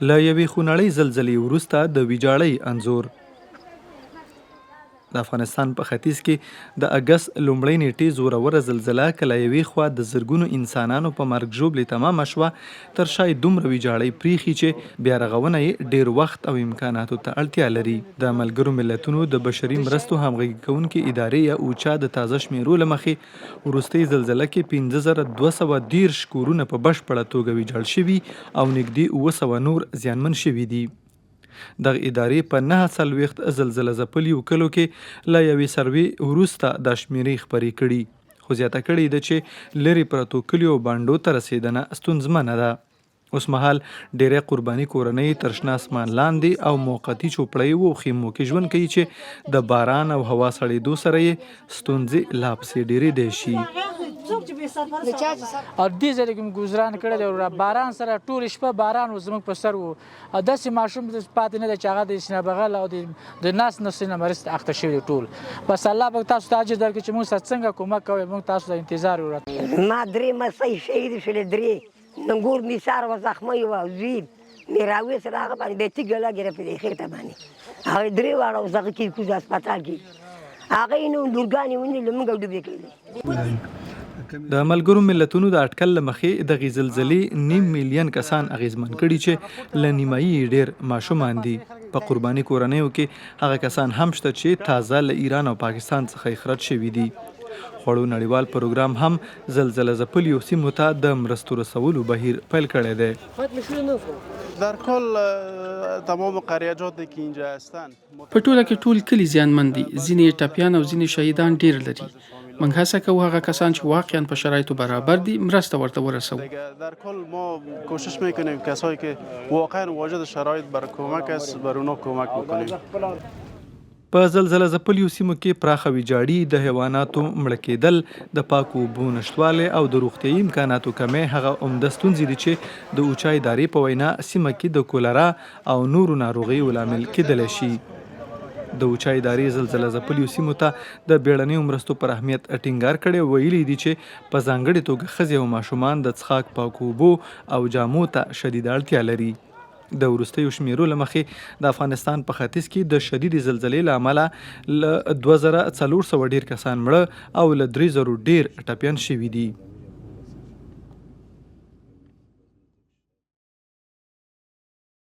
له یوې خونړۍ زلزلې وروسته د ویجاړۍ انځور. د افغانستان په ختیځ کې د اګست لومړۍ نېټې زوروره زلزله که له یوې خوا د زرګونو انسانانو په مرګ ژوبلې تمامه شوه، تر شا یې دومره ویجاړۍ پرېښي چې بیا رغونه یې ډېر وخت او امکاناتو ته اړتیا لري. د ملګرو ملتونو د بشري مرستو همغږي کوونکې ادارې یا اوچا د تازه شمېرو له مخې، وروستۍ زلزله کې 5230 کورونه په بشپړه توګه ویجاړ شوي او نږدې 700 نور زیانمن شوي دي. دغې ادارې په 49 زلزله ځپلیو کلو کې له یوې سروې وروسته دا شمېرې خپرې کړي، خو زیاته کړې یې ده چې لرې پرتو کلیو او بانډو ته رسېدنه ستونزمنه ده. اوسمهال ډېری قرباني کورنۍ تر شنه اسمان لاندې او موقتي چوپړیو او خیمو کې ژوند کوي چې د باران او هوا سړېدو سره یې ستونزې لا پسې ډېرېدای شي. او دې ځای کې موږ ګوزران کړی دی وروره، باران سره ټوله شپه باران و زموږ په سر و او داسې ماشوم پاتې نه دی چې هغه د سینه بغل او د ناس نسې نه مرض اخته شوي دي ټول. بس الله پاک تاسو ته اجر درکړي چې موږ سره څنګه کومک کوئ، موږ تاسو ته انتظار یو. زما درې مسۍ شهید شولې درې. ننګور میسار و زخمی و زوی مې راویست راغه باندې بیا تیږه لګېده په دې خېټه باندې هغه درې واړه اوس دغه کې کوز هسپتال کې هغه نو لورګانې ونیولې موږ ډوبې کړلې. د ملګرو ملتونو د اټکل له مخې دغې زلزلې نیم میلیون کسان اغېزمن کړي چې له نیمايي یې ډېر ماشومان دي. په قرباني کورنیو کې هغه کسان هم شته چې تازه له ایران او پاکستان څخه اخراج شوي دي. خوړو نړیوال پروګرام هم زلزله ځپلیو سیمو ته د مرستو رسولو بهیر پیل کړی دی. در کل تمام قریه جات که اینجا هستند. په ټوله کې ټول کلي زیانمن دي، ځینې یې ټپیان او ځینې شهیدان ډېر لري. موږ هڅه کوو هغه کسان چې واقعاً په شرایطو برابر دي، مرسته ورته ورسوو. در کل ما کوشش میکنیم کسایی که واقعا واجد شرایط بر کمک است بر اونا کمک بکنیم. په زلزله ځپلیو سیمو کې پراخه ویجاړي، د حیواناتو مړه کېدل، د پاکو اوبو نشتوالی او د روغتیايي امکاناتو کمی هغه عمده ستونزې دي چې د اوچا ادارې په وینا سیمه کې د کولرا او نورو ناروغیو لامل کېدلی شي. د اوچا ادارې زلزله ځپلیو سیمو ته د بیړنیو مرستو پر اهمیت ټینګار کړی او ویلي دي چې په ځانګړې توګه ښځې او ماشومان د څښاک پاکو اوبو او جامو ته شدیده اړتیا لري. د وروستیو شمیرو له مخې د افغانستان په ختیځ کې د شدیدې زلزلې له امله له 2400 ډیر کسان مړه او له 3000 ډیر ټپیان شوي دي.